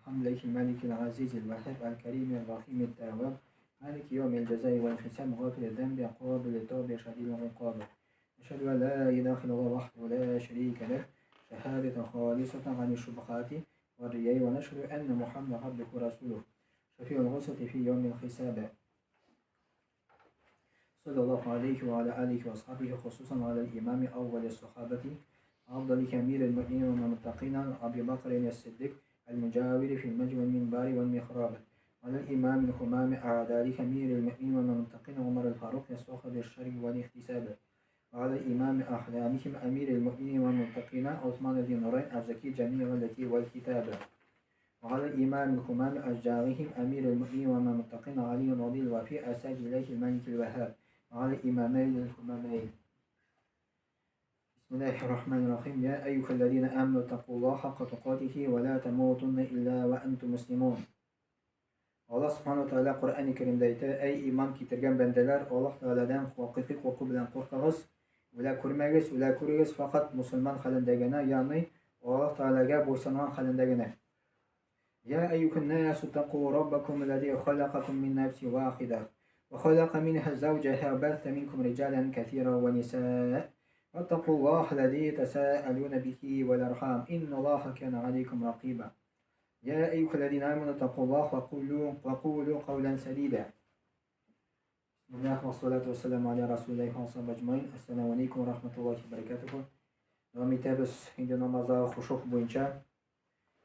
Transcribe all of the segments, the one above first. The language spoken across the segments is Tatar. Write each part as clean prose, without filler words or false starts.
الحمد لله الملك العزيز الوهاب الكريم الرحيم التواب مالك يوم الجزاء والحساب غافل الذنب قابل التوب شديد العقاب. أشهد أن لا إله إلا الله وحده لا شريك له، شهادة خالصة عن الشبهات والرياء، ونشهد أن محمدا عبده ورسوله شفيع الغصة في يوم الحساب، صلى الله عليه وعلى آله وأصحابه، خصوصا على الإمام أول الصحابة أفضل كمير المؤمنين والمتقين أبي بكر الصديق المجاور في المجمع المنبر والمحراب، على الإمام الهمام أعداء أمير المؤمنين والمتقين عمر الفاروق صاحب الشرق والاحتساب، وعلى الإمام أحلامهم أمير المؤمنين والمتقين عثمان ذي النورين الزكي جميع التي والكتاب، وعلى الإمام الهمام أشجارهم أمير المؤمنين والمتقين علي رضي الوفي أسد إليه الملك الوهاب، وعلى الإمامين الهمامين. بسم الله الرحمن الرحيم. يا أيها الذين آمنوا اتقوا الله حق تقاته ولا تموتن إلا وأنتم مسلمون. Аллаһ Субхану Тәгалә Коръәни Кәримдә әйтә: "Әй иман китергән бәндәләр, Аллаһ Тәгаләдән хакыйкый курку белән куркыгыз, үлә күрмәгез, үлә күрегез факат мусульман хәлендә генә, ягъни Аллаһ Тәгаләгә буйсынган хәлендә генә. Я әйюһән насу тақу раббакум аллази халакакум мин нафсин вахида ва халака минха zawjaha ва батта минкум риджалан касира ва нисаа ваттакуллаха аллази тасаалуна бихи вал архам инналлаха кана алейкум ракиба. يا أيها الذين آمنوا اتقوا الله وقولوا قولا سديدا. بسم الله والصلاة والسلام على رسول الله وصحبه أجمعين. السلام عليكم ورحمة الله وبركاته. Дәвам итәбез инде намазда хушук буенча.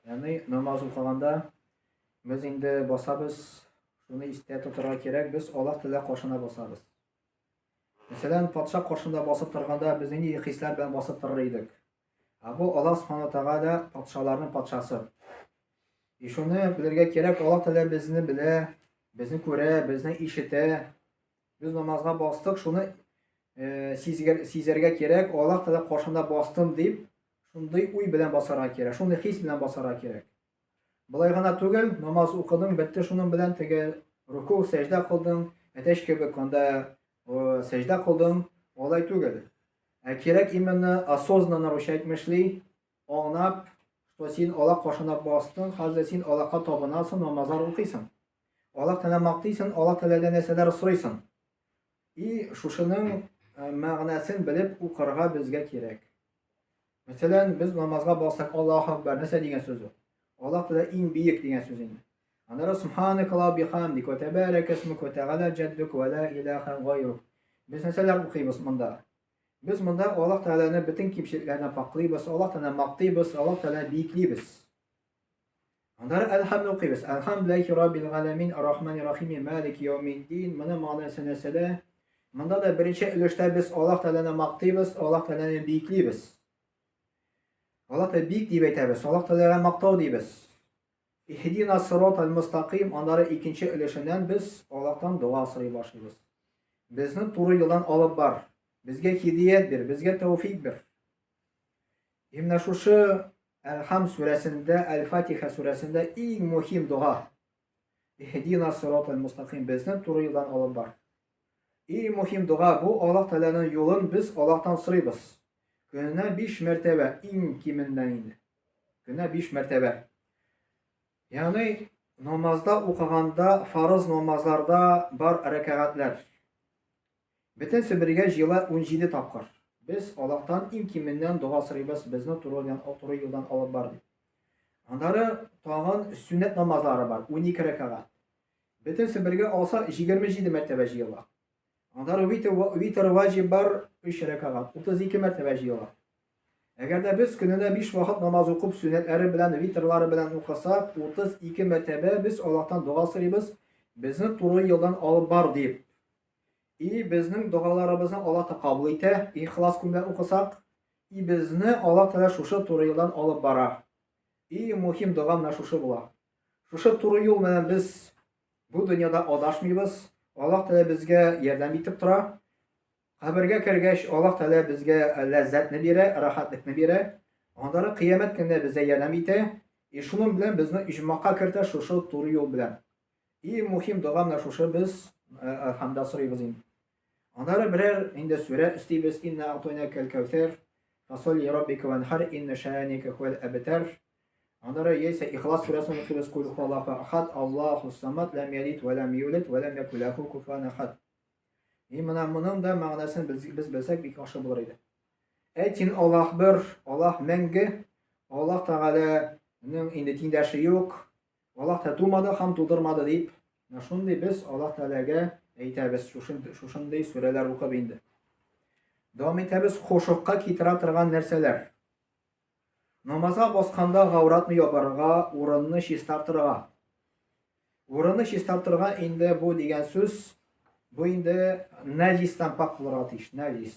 Ягъни намаз укыганда без инде басабыз, шуны истә тотарга кирәк, без Аллаһ Тәгалә каршына басабыз. Мәсәлән, патша каршында басып торганда без нинди хисләр белән басып торыр идек? Ә бу Аллаһ Субхану Тәгалә патшаларның патшасы. И шуны белергә кирәк, Аллаһ Тәгалә безне белә, безне күрә, безне ишетә. Без намазга бастык, шуны э, сизгер, сизәргә кирәк, Аллаһ Тәгалә каршында бастым дип, шундый уй белән басарга кирәк, шундый хис белән басарга кирәк. Болай гына түгел, намаз укыдың, бетте шуның белән, теге руку, сәҗдә кылдың, әтәч кебек анда сәҗдә кылдың, алай түгел. Ә кирәк именно осознанно русча әйтмешли, аңлап, что син Аллаһ каршына бастың, хәзер син Аллаһка табынасың, намазлар укыйсың. Аллаһ Тәгалә мактыйсың, Аллаһ Тәгаләдән нәрсәләр сорыйсың. И шушының э, мәгънәсен белеп укырга безгә кирәк. Мәсәлән, без намазга бассак, Аллаһу акбар, нәрсә дигән сүз ул? Аллаһ Тәгалә иң бөек дигән сүз инде. Аннары субханакалла бихамдик ва табарак исмук ва тәгалә җәддук ва ла илаһа гайрук. Без нәрсәләр укыйбыз монда? Без монда Аллаһ Тәгаләне бөтен кимчелекләреннән пакълыйбыз, Аллаһ Тәгаләне мактыйбыз, Аллаһ Тәгаләне биеклибез. Аннары Әлхәмне укыйбыз. Әлхәмдүлилләһи раббил галәмин, ар-рахмани рахим, малики яумиддин. Моның мәгънәсе нәрсәдә? Монда да беренче өлештә без Аллаһ Тәгаләне мактыйбыз, Аллаһ Тәгаләне биеклибез. Аллаһ Тәгалә биек дип әйтәбез, Аллаһ Тәгаләгә мактау дибез. Иһдина сират аль-мустаким, аннары икенче өлешеннән без Аллаһтан дога сорый башлыйбыз. Безне туры юлдан алып бар. Безгә һидият бир, безгә тәүфик бир. И менә шушы Әлхам сүрәсендә, Әл-Фатиха сүрәсендә иң мөһим дога. Иһдина сират аль-мустаким, безне туры юлдан алып бар. Иң мөһим дога бу Аллаһ Тәгаләнең юлын без Аллаһтан сорыйбыз. Көненә 5 мәртәбә, иң кименнән инде. Көненә 5 мәртәбә. Ягъни намазда укыганда фарыз намазларда бар рәкәгатьләр. Бөтенесе бергә җыела 17 тапкыр. Без Аллаһтан иң кименнән дога сорыйбыз, безне туры туры юлдан алып бар дип. Аннары тагын сөннәт намазлары бар, 12 рәкәгать. Бөтенесе бергә алса 27 мәртәбә җыела. Аннары витр, витр ваҗиб бар, 3 рәкәгать, 32 мәртәбә җыела. Әгәр дә без көненә 5 вакыт намаз укып, сөннәтләре белән, витрлары белән укысак, 32 мәртәбә без Аллаһтан дога сорыйбыз, безне туры юлдан алып бар дип. И безнең догаларыбызны Аллаһ та кабул итә, ихлас күңел белән укысак, и безне Аллаһ Тәгалә шушы туры юлдан алып бара. И мөһим дога менә шушы була. Шушы туры юл белән без бу дөньяда адашмыйбыз. Аллаһ Тәгалә безгә ярдәм итеп тора. Кабергә кергәч, Аллаһ Тәгалә безгә ләззәтне бирә, рәхәтлекне бирә. Аннары кыямәт көнендә безгә ярдәм итә. И шуның белән безне иҗмакка кертә шушы туры юл белән. И мөһим дога менә шушы без Әлхәмдә сорыйбыз инде. Аннары берәр инде сүрә өстибез. Инна атойна кәл кәүсәр. Фасолли раббика ванхар инна шаника хуәл әбтәр. Аннары яисә Ихлас сүрәсен укыйбыз, Кул хуаллаху ахад, Аллаху самад, ләм ялид вә ләм юлид вә ләм якул ләху куфуан ахад. И менә моның да мәгънәсен без, без белсәк бик яхшы булыр иде. Әйт син Аллаһ бер, Аллаһ мәңге, Аллаһ Тәгаләнең инде тиңдәше юк, Аллаһ та тумады һәм тудырмады дип, менә шундый без Аллаһ Тәгаләгә әйтәбез, шушындый сүрәләр укып инде. Дәвам итәбез хошукка китерә торган нәрсәләр. Намазга басканда гауратны ябарга, урынны чистартырга. Урынны чистартырга инде бу дигән сүз, бу инде нәҗистән пак булырга тиеш, нәҗис.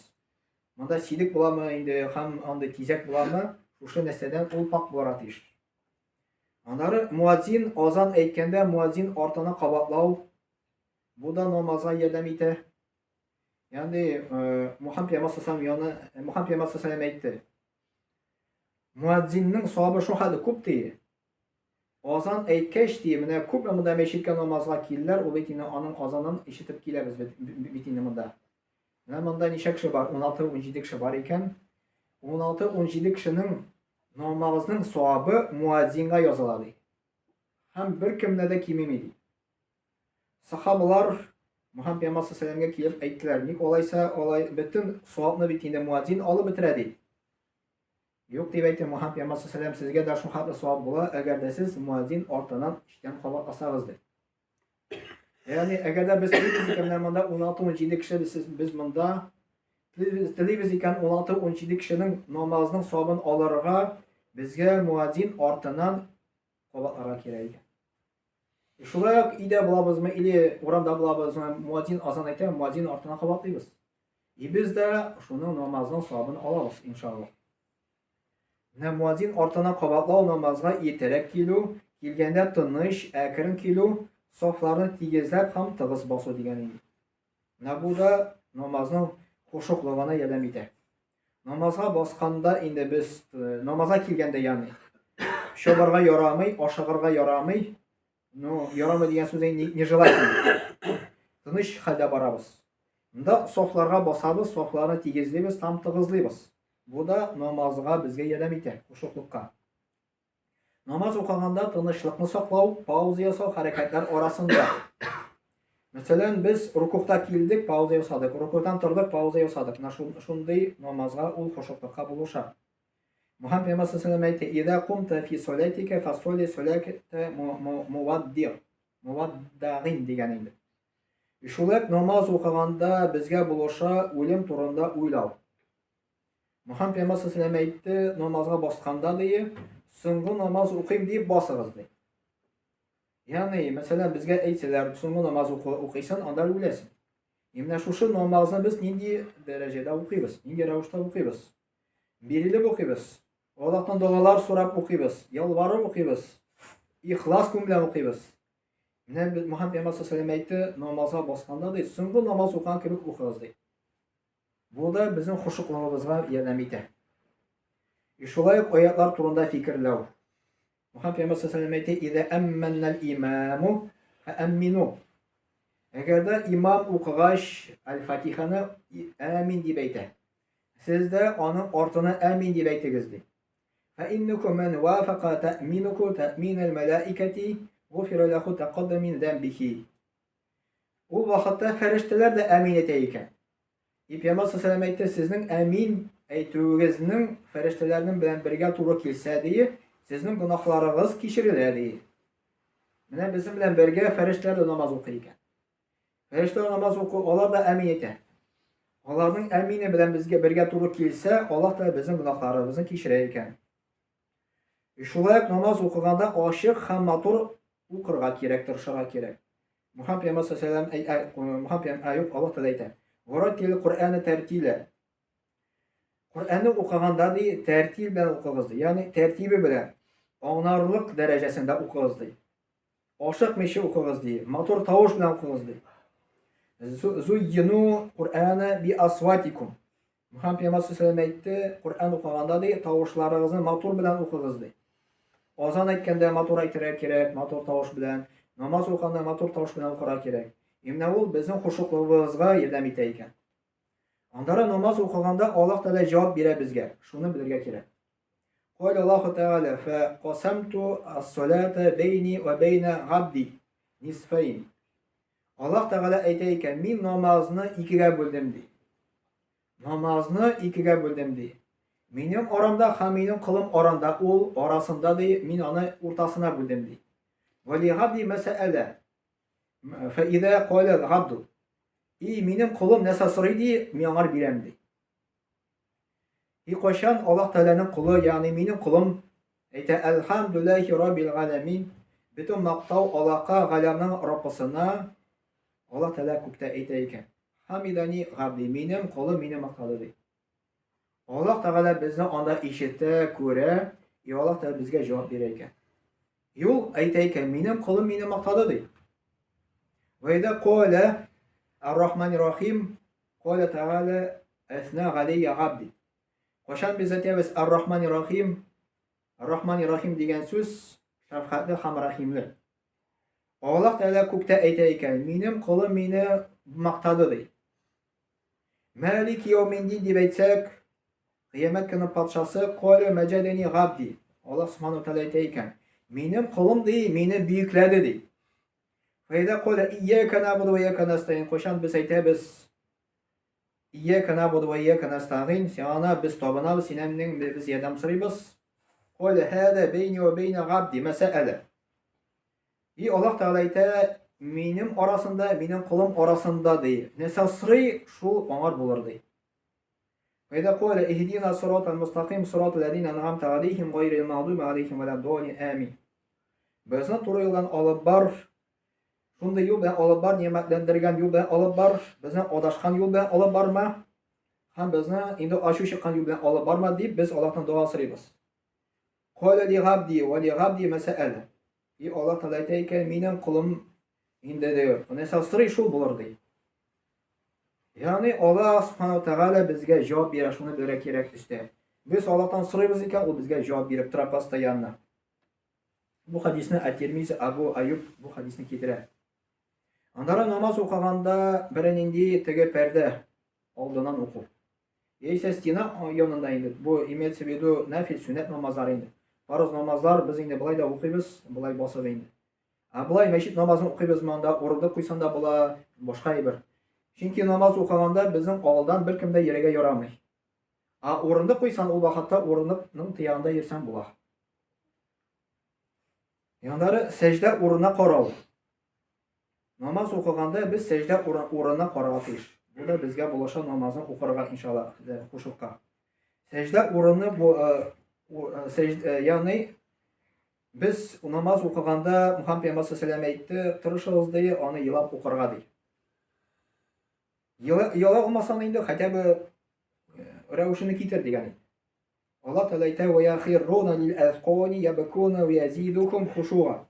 Монда сидек буламы инде һәм андый тизәк буламы, шушы нәрсәдән ул пак булырга тиеш. Аннары муаззин азан әйткәндә муаззин артына кабатлау, бу да намазга ярдәм итә. Ягъни Мухаммад пәйгамбәр саллаллаху яны Мухаммад пәйгамбәр саллаллаху әйтте. Муәдзиннең савабы шул хәтле күп ди. Азан әйткәч ди, менә күпме монда мәчеткә намазга килделәр, ул бит инде аның азанын ишетеп киләбез бит инде монда. Менә монда ничә кеше бар? 16-17 кеше бар икән. 16-17 кешенең намазының савабы муәдзинга языла ди. Һәм беркемне дә кимеми ди. Сахабалар Мөхәммәд пәйгамбәр саллаллаху килеп әйттеләр, ник алайса алай бөтен савапны бит инде муәдзин алып бетерә ди. Юк дип әйтте Мөхәммәд пәйгамбәр саллаллаху сезгә дә шул хәтле савап була, әгәр дә сез муәдзин артыннан эчтән кабатласагыз ди. Ягъни әгәр дә без телибез икән, менә монда 16-17 кеше без, без монда телибез икән 16-17 кешенең намазының савабын алырга безгә муәдзин артыннан кабатларга кирәк икән. Шулай ук өйдә булабызмы или урамда булабызмы, муазин азан әйтә, муазин артына кабатлыйбыз. И без дә шуның намазның савабын алабыз, иншалла. Менә муазин артына кабатлау намазга иртәрәк килү, килгәндә тыныч, әкрен килү, сафларны тигезләп һәм тыгыз басу дигән инде. Менә бу да намазның хушуклыгына ярдәм итә. Намазга басканда инде без э, намазга килгәндә ягъни чабарга ярамый, ашыгырга ярамый. Ну, ярамый дигән сүз инде нежелательно. Тыныч хәлдә барабыз. Монда сафларга басабыз, сафларны тигезлибез, там тыгызлыйбыз. Бу да намазга безгә ярдәм итә, хушуклыкка. Намаз укыганда тынычлыкны саклау, пауза ясау хәрәкәтләр арасында. Мәсәлән, без рукухта килдек, пауза ясадык, рукухтан тордык, пауза ясадык. Менә шундый намазга ул хошуклыкка булыша. Мухаммад пәйгамбәр саллаллаху алейһи әйтте: "Иза кумта фи салатика фасалли салата муадди". Муаддагин дигән инде. Шулай ук намаз укыганда безгә булыша үлем турында уйлау. Мөхәммәд пәйгамбәр саллаллаху әйтте, намазга басканда ди, соңгы намаз укыйм дип басыгыз ди. Ягъни, мәсәлән, безгә әйтсәләр, соңгы намаз укыйсың, анда үләсең. И менә шушы намазны без нинди дәрәҗәдә укыйбыз, нинди рәвештә укыйбыз? Бирелеп укыйбыз, Аллаһтан догалар сорап укыйбыз, ялварып укыйбыз, ихлас күңел белән укыйбыз. Менә Мөхәммәд пәйгамбәр саллаллаху әйтте, намазга басканда ди, соңгы намаз укыган кебек укыгыз ди. Бу да безнең хошуклыгыбызга ярдәм итә. И шулай ук аятлар турында фикерләү. Мөхәммәд пәйгамбәр саллаллаху алейһи әйтте, "Иза амманнал имаму фааммину." Әгәр дә имам укыгач Аль-Фатиханы амин дип әйтә. Сез дә аның артына амин дип әйтегез ди. Фа иннакум ман вафака та'минуку та'минал малаикати гуфира лаху тақаддам мин замбихи. Ул вакытта фәрештәләр дә әмин әйтә икән. И Пәйгамбәр саллаллаху әйтте, сезнең әмин әйтүегезнең фәрештәләрнең белән бергә туры килсә, ди, сезнең гөнаһларыгыз кичерелә, ди. Менә безнең белән бергә фәрештәләр дә намаз укый икән. Фәрештәләр намаз уку, алар да әмин әйтә. Аларның әмине белән безгә бергә туры килсә, Аллаһ та безнең гөнаһларыбызны кичерә икән. Шулай ук намаз укыганда ачык һәм матур укырга кирәк, тырышырга кирәк. Мухаммад пәйгамбәр саллаллаху Мухаммад пәйгамбәр юк, Аллаһ Тәгалә әйтә. Варатил Коръәне тәртилә. Коръәнне укыганда ди, тәртил белән укыгыз ди. Ягъни тәртибе белән, аңларлык дәрәҗәсендә укыгыз ди. Ашыкмыйча укыгыз ди, матур тавыш белән укыгыз ди. Зуйину Коръәне би асватикум. Мөхәммәд пәйгамбәр саллаллаху әйтте, Коръән укыганда ди, тавышларыгызны матур белән укыгыз ди. Азан әйткәндә матур әйтергә кирәк, матур тавыш белән. Намаз укыганда матур тавыш белән укырга кирәк. И менә ул безнең хушуклыгыбызга ярдәм итә икән. Аннары намаз укыганда Аллаһ Тәгалә җавап бирә безгә. Шуны белергә кирәк. Каля Аллаһу Тәгалә, фә касамту ас-салата бәйни ва бәйнә габди нисфәйн. Аллаһ Тәгалә әйтә икән, мин намазны икегә бүлдем ди. Намазны икегә бүлдем ди. Минем арамда һәм минем колым аранда ул арасында ди, мин аны уртасына бүлдем ди. Вали габди мәсәлә. Фәидә каля габду. И минем колым нәрсә сорый ди, мин аңар бирәм ди. И кайчан Аллаһ Тәгаләнең колы, ягъни минем колым әйтә, Әлхәмдүлилләһи раббил галәмин, бөтен мактау Аллаһка, галәмнең Раббысына, Аллаһ Тәгалә күктә әйтә икән. Хамидани габди, минем колым мине мактады ди. Аллаһ Тәгалә безне анда ишетә, күрә, и Аллаһ Тәгалә безгә җавап бирә икән. Юл әйтә икән, минем колым мине мактады ди. Вәйдә калә Ар-Рахман Рахим Калә Тәгалә әсна галәйя габди. Кайчан без әйтәбез Ар-Рахмани Рахим? Ар-Рахмани Рахим дигән сүз шәфкатьле һәм рәхимле. Аллаһ Тәгалә күктә әйтә икән, минем колым мине мактады ди. Мәлик яуминдин дип әйтсәк, кыямәт көне патшасы Калә мәҗәдәни габди. Аллаһ Субхану Тәгалә әйтә икән, минем колым ди, мине бөекләде ди. Фәйдә калә ияка набуду ва ияка настаин. Кайчан без әйтәбез ияка набуду ва ияка настаин, сиңа без табынабыз, синнән без ярдәм сорыйбыз. Калә һәдә бейни ва бейна габди мәсәлә. И Аллаһ Тәгалә әйтә, минем арасында, минем колым арасында ди. Нәрсә сорый, шул аңар булыр ди. Фәйдә калә иһдина сиратал мустаким сиратал ләзина ан'амта алейхим гайрил магъдуби алейхим валаддаллин. Амин. Безне туры юлдан алып бар, шундый юл белән алып бар, нимәтләндергән юл белән алып бар, безне адашкан юл белән алып барма, һәм безне инде ачу чыккан юл белән алып барма дип без Аллаһтан дога сорыйбыз. Каля ли габди ва ли габди мәсәлә. И Аллаһ Тәгалә әйтә икән, минем колым инде ди, нәрсә сорый шул булыр ди. Ягъни Аллаһ Субхану Тәгалә безгә җавап бирә, шуны белергә кирәк өстә. Без Аллаһтан сорыйбыз икән, ул безгә җавап биреп тора постоянно. Бу хадисне Ат-Тирмизи, Абу Аюб бу хадисне китерә. Аннары намаз укыганда бернинди теге пәрдә алдыннан уку. Яисә стена янында инде, бу имеется в виду нәфил сөннәт намазлары инде. Фарыз намазлар без инде болай да укыйбыз, болай басып инде. Ә болай мәчет намазын укыйбыз монда, урындык куйсаң да була, башка әйбер. Чөнки намаз укыганда безнең алдан беркем дә йөрергә ярамый. Ә урындык куйсаң, ул вакытта урындыкның тыягында йөрсәң була. Яннары сәҗдә урынына карау. Намаз укыганда без сәҗдә урынына карарга тиеш. Бу да безгә булыша намазын укырга иншалла, хушукка. Сәҗдә урыны бу сәҗдә, ягъни без намаз укыганда Мухаммад пәйгамбәр саллаллаху әйтте, тырышыгыз ди, аны елап укырга ди. Ела алмасаң инде хотя бы рәвешене китер дигән. Алла Тәгалә әйтә, "Ва яхирруна лил азқани ябкуна ва язидухум хушуа".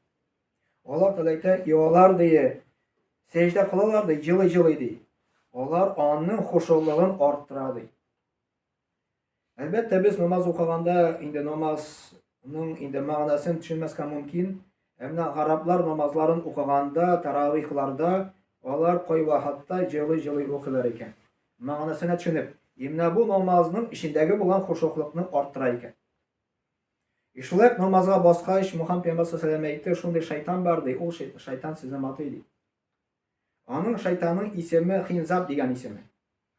Алла Тәгалә әйтә, и алар ди, сәҗдә кылалар ди, җылый-җылый ди. Алар аның хушулыгын арттыра ди. Әлбәттә, без намаз укыганда инде намазның инде мәгънәсен төшенмәскә мөмкин. Ә менә гарәпләр намазларын укыганда, таравихларда алар кайвакытта җылый-җылый укыйлар икән. Мәгънәсенә төшенеп, и менә бу намазның эчендәге булган хушуклыкны арттыра икән. И шулай ук намазга баскач, Мухаммад пәйгамбәр саллаллаху алейһи әйтте, шундый шайтан бар ди, ул шайтан сезне матый ди. Аның шайтанның исеме Хинзаб дигән исеме.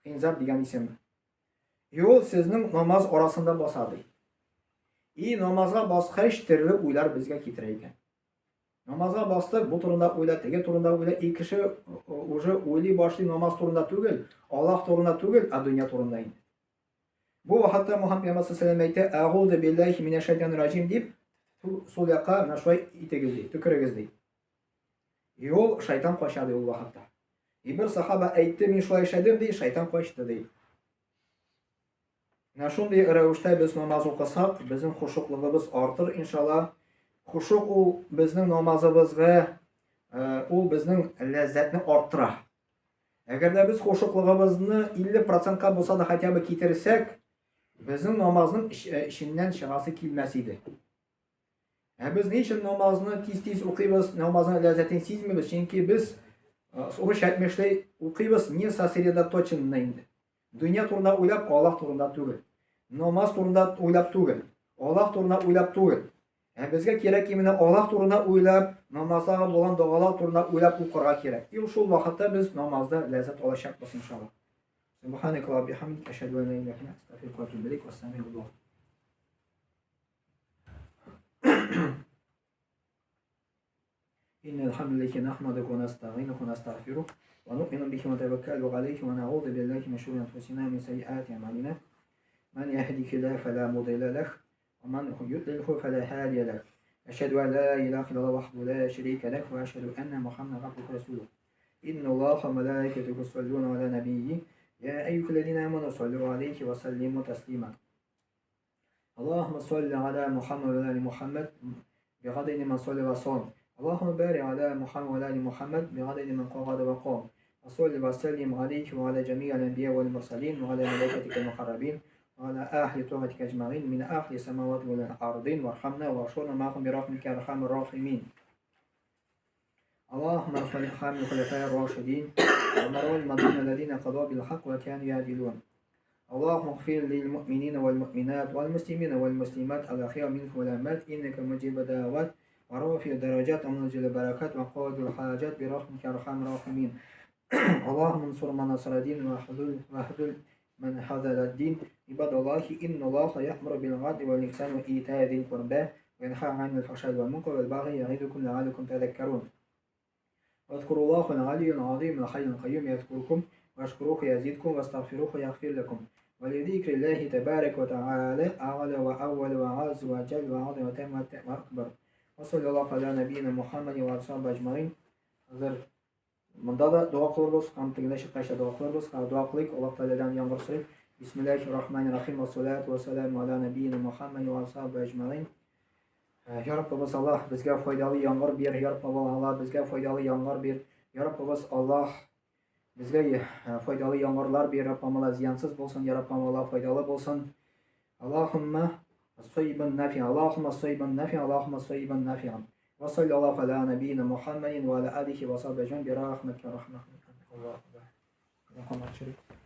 Хинзаб дигән исеме. И ул сезнең намаз арасында баса ди. И намазга баскач төрле уйлар безгә китерә икән. Намазга бастык, бу турында уйла, теге турында уйла, и кеше уже уйлый башлый намаз турында түгел, Аллаһ турында түгел, ә дөнья турында инде. Бу вакытта Мухаммад пәйгамбәр саллаллаху алейһи әйтә, "Әгуду биллахи минәш шайтанир раҗим" дип, сул якка менә шулай итегез ди, төкерегез ди. И ул шайтан кача ди ул вакытта. И бер сахаба әйтте, мин шулай эшләдем ди, шайтан качты ди. Менә шундый рәвештә без намаз укысак, безнең хушуклыгыбыз артыр, иншалла. Хушук ул безнең намазыбызга, э, ул безнең ләззәтне арттыра. Әгәр дә без хушуклыгыбызны 50%-ка булса да хотя бы китерсәк, безнең намазның э, эченнән чыгасы килмәс иде. Ә без ни өчен намазны тиз-тиз укыйбыз, намазның ләззәтен сизмибез? Чөнки без урысча әйтмешли укыйбыз не сосредоточенно инде. Дөнья турында уйлап, Аллаһ турында түгел. Намаз турында уйлап түгел. Аллаһ турында уйлап түгел. Ә безгә кирәк именно Аллаһ турында уйлап, намаздагы булган догалар турында уйлап укырга кирәк. И шул вакытта без намазда ләззәт алачакбыз иншаллаһ. Субханaka ва бихамдика ашһаду ан ла илаһа илля анта астагфирука ва атубу илейк. Вассаламу إن الحمد لله نحمده ونستعينه ونستغفره ونؤمن به ونتوكل عليه ونعوذ بالله من شرور أنفسنا ومن سيئات أعمالنا من يهدك الله فلا مضل له ومن يضلله فلا هادي له أشهد أن لا إله إلا الله وحده لا شريك له وأشهد أن محمدا عبده ورسوله إن الله وملائكته يصلون على نبيه يا أيها الذين آمنوا صلوا عليه وسلموا تسليما اللهم صل على محمد وعلى آل محمد بعدد من صلى وصام اللهم بارك على محمد وعلى آل محمد بعدد من قعد وقام وصل وسلم عليه وعلى جميع الأنبياء والمرسلين وعلى ملائكتك المقربين وعلى أهل طاعتك أجمعين من أهل السماوات والأرضين وارحمنا وارحمنا معهم برحمتك يا أرحم الراحمين اللهم ارحم الخلفاء الراشدين ومروا المدين الذين قضوا بالحق وكانوا يعدلون اللهم اغفر للمؤمنين والمؤمنات والمسلمين والمسلمات الأحياء منهم والأموات إنك مجيب الدعوات ورافع الدرجات ومنزل البركات وقاضي الحاجات برحمتك يا أرحم الراحمين اللهم انصر من نصر الدين واحذل من خذل الدين عباد الله إن الله يأمر بالعدل والإحسان وإيتاء ذي القربى وينهى عن الفحشاء والمنكر والبغي يعظكم لعلكم تذكرون واذكروا الله العلي العظيم الحي القيوم يذكركم واشكروه يزدكم واستغفروه يغفر لكم ولذكر الله تبارك وتعالى أعلى وأول وأعز وأجل وأعظم وأتم وأكبر وصلى الله على نبينا محمد وعلى آله أجمعين. Хәзер монда да дога кылырбыз һәм тегендә чыккач та дога кылырбыз. Хәзер дога кылыйк, Аллаһ Тәгаләдән яңгыр сорыйк. Бисмиллахи рахмани рахим, вассалату вассаламу аля набийина Мухаммад ва асхаби әҗмәгыйн. Я Раббыбыз Аллаһ, безгә файдалы яңгыр бир. Я Раббыбыз Аллаһ, безгә файдалы яңгыр бир. Я Раббыбыз Аллаһ, безгә файдалы яңгырлар бир. Раббым Аллаһ, зыянсыз булсын. Я Раббым Аллаһ, файдалы булсын. Аллаһумма сайбан нафи, Аллаһумма сайбан нафи, Аллаһумма сайбан нафи. Ва саллаллаху аля набийна Мухаммадин ва аля алихи ва сахбихи ажмаин би рахматика рахматика. Аллаһу акбар.